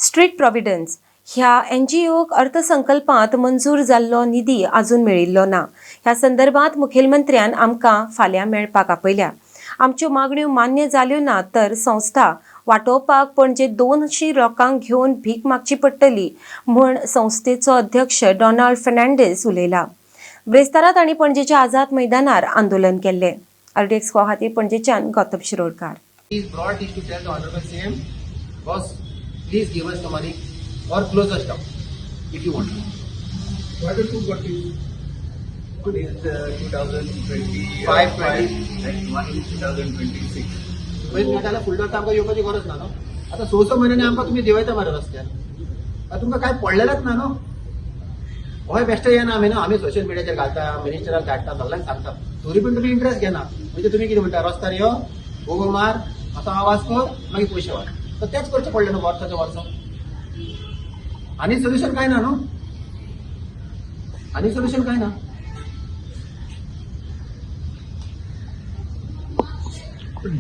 Street Providence ह्या एनजीओक अर्थसंकल्पांत मंजूर जाल्लो निधी अजून मेळिल्लो ना. ह्या संदर्भात मुखेलमंत्र्यान आमकां फाल्यां मेळपाक आपयल्या. आमच्यो मागण्यो मान्य जाल्यो ना तर संस्था वाटोवपाक पणजे 200 लोकांक घेवन भीक मागची पडटली म्हूण संस्थेचो अध्यक्ष डोनाल्ड फर्नांडीस उलयला. ब्रेस्तारा तांणी पणजेच्या आझाद मैदानार आंदोलन केल्लें. आरडीएक्स खातीर पणजेच्यान Gautam Shirodkar. Is brought is to tell the honorable CM, boss, please give us the money or close us down if you want. Why the two got? One is 2025 Five, twenty. And one is 2026. पयलीं मेळटा फुडलो वर्सा आमकां येवपाची गरज ना न्हू. आतां स स म्हयन्यांनी आमकां तुमी देंवयता मरे रस्त्यार. आतां तुमकां कांय पडलेलेंच ना न्हू. हय बेश्टे येना आमी न्हू, आमी सोशल मिडियाचेर घालता, मिनिस्टराक धाडटा, सगळ्यांक सांगता, तरी पूण तुमी इंट्रस्ट घेना. म्हणजे तुमी कितें म्हणटा, रस्त्यार यो, बोबो मार, असो आवाज कर, मागीर पयशे वाड. तर तेंच करचें पडलें न्हू वर्साच्या वर्सा. आनी सोल्युशन कांय ना न्हू, आनी सोल्युशन कांय ना.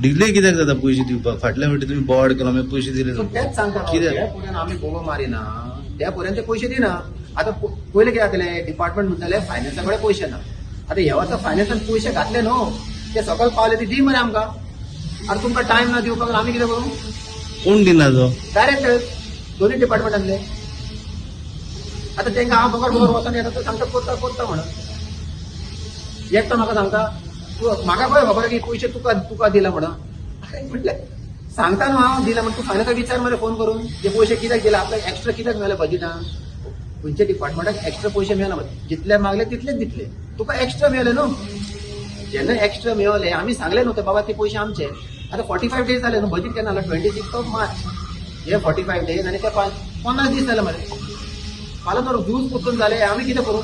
डिले कित्याक जाता पयशे दिवपाक? फाटल्या फावटी तुमी बोवाळ केलो, मागीर पयशे दिले. सो तेच सांगता न्हू, कित्याक? जे पर्यंत आमी बोबो मारिना त्या पर्यंत ते पयशे दिना. आतां पयलें कितें जातलें, डिपार्टमेंट म्हणटाले फायनान्सा कडेन पयशे ना. आतां ह्या वर्सा फायनान्सान पयशे घातले न्हू, ते सकयल पावले ते दी मरे आमकां. आतां तुमकां टायम ना दिवपाक, आमी कितें करूं? कोण दिना तो? डायरेक्टर दोनूय डिपार्टमेंटांतले. आतां तांकां हांव बगर बगर वचोन येता, तो सांगता करता करता म्हणून. एकटो म्हाका सांगता, तूं म्हाका खंय खबर की पयशे तुका तुका दिला म्हणून. अरे म्हटलें सांगता न्हू हांव दिला म्हण, तूं फायनान्सा विचार मरे फोन करून, ते पयशे कित्याक दिला आपल्याक, एक्स्ट्रा कित्याक मेळ्ळे बजेटान? खंयच्या डिपार्टमेंटाक एक्स्ट्रा पयशे मेळना, जितले मागले तितलेच दितले, तुका एक्स्ट्रा मेळ्ळे न्हू. जेन्ना एक्स्ट्रा मेळले आमी सांगले न्हू ते बाबा ते पयशे आमचे. आतां 45 डेज जाले न्हू, बजेट केन्ना आसलो, 26 ऑफ मार्च. हे 45 डेज आनी ते 50 दीस जाले मरे. फाल्यां तर झूज परतून जाले, आमी कितें करूं?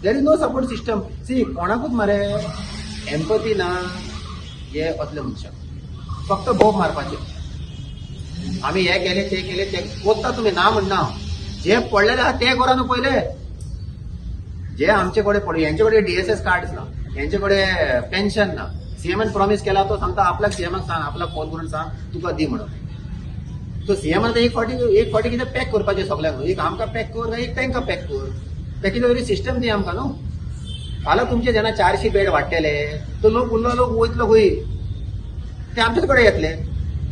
There is no support system. See, कोणाकूच मरे एम्पती ना. हे असले मनशां फक्त बोब मारपाचे, आमी हे केले ते केले. ते कोत्ता तुमी ना म्हणना हांव. जे पडलेले आहा ते करा न्हू पयले. जे आमचे कडेन पडले, हेंचे कडेन डीएसएस कार्ड ना, हेंचे कडेन पेन्शन ना. सीएमान प्रॉमिस केला, तो सांगता आपल्याक सीएमाक सांग, आपल्याक फोन करून सांग तुका दी म्हणून. सो सीएमान एक फावटी एक फावटी कितें पॅक करपाचें सगल्यांक, एक आमकां पॅक कर काय एक तांकां पॅक कर, ते कितें तरी सिस्टम दी आमकां न्हू. फाल्यां तुमचे जेन्ना 400 बेड वाडटले, तो लोक उरलो, लोक वयतलो खंय? ते आमचेच कडेन येतले.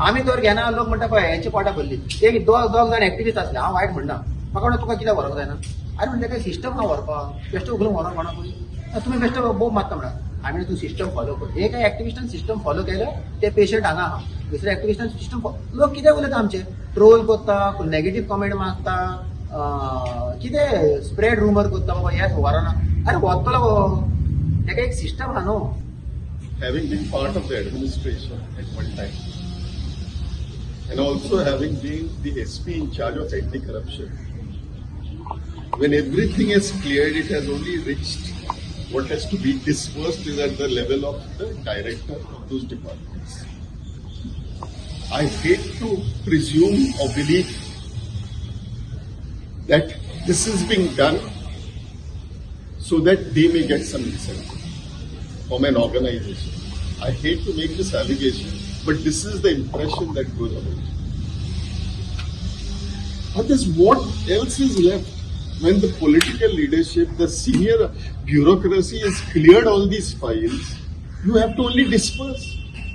आमी तर घेना. लोक म्हणटा पळय हेंची पोटां भरली. एक दोग दोग जाण एक्टिविस्ट आसले, हांव वायट म्हणना. म्हाका म्हणटा तुका कित्याक व्हरोंक जायना? आरे म्हणलें काय सिस्टम आहा व्हरपाक, बेश्टें उखलून व्हरोंक कोणाकूय? तुमी बेश्टे बोब मारता म्हणा. आमी तूं सिस्टम फॉलो कर. एका एक्टिविस्टान सिस्टम फॉलो केलं, ते पेशंट हांगा आहा. दुसऱ्या एक्टिविस्टान सिस्टम, लोक कितें उलयता, आमचे ट्रोल करता, नेगेटीव कमेंट मारता, कितें स्प्रेड रुमर करता, बाबा हे व्हरना. अरे वतलो, तेका एक सिस्टम आहा न्हू. Having been part of the administration at one time, and also having been the SP in charge of anti-corruption, when everything is cleared, it has only reached what has to be disbursed is at the level of the director of those departments. I hate to presume or believe that this is being done so that they may get some incentive from an organization. I hate to make this allegation, but this is the impression that goes about. But this, what else is left when the political leadership, the senior bureaucracy has cleared all these files? You have to only disperse.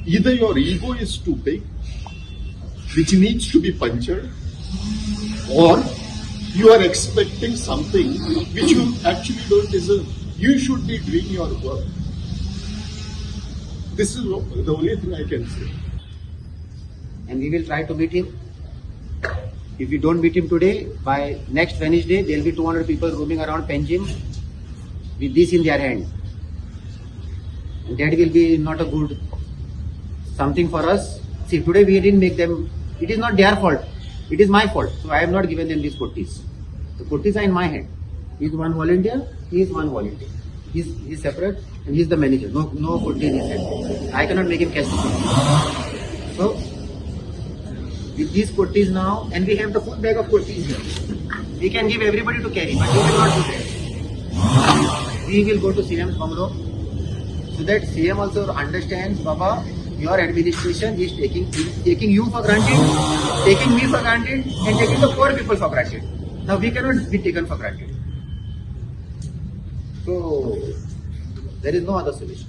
Either your ego is too big, which needs to be punctured, or you are expecting something which you actually don't deserve. You should be doing your work. This is the only thing I can say. And we will try to meet him. If we don't meet him today, by next Wednesday, there will be 200 people roaming around Panjim with this in their hand. And that will be not a good something for us. See, today we didn't make them, it is not their fault. It is my fault. So I have not given them these kotis. The kotis are in my hand. He is one volunteer, he is one volunteer. He's separate and he is the manager. No, no koti in his hand. I cannot make him cash the koti. So, with these kotis now, and we have the full bag of kotis here. We can give everybody to carry, but we will not do that. We will go to CM's bungalow so that CM also understands, Baba, Your administration is taking you for granted, taking me for granted, and taking the poor people for granted. Now we cannot be taken for granted. So there is no other solution.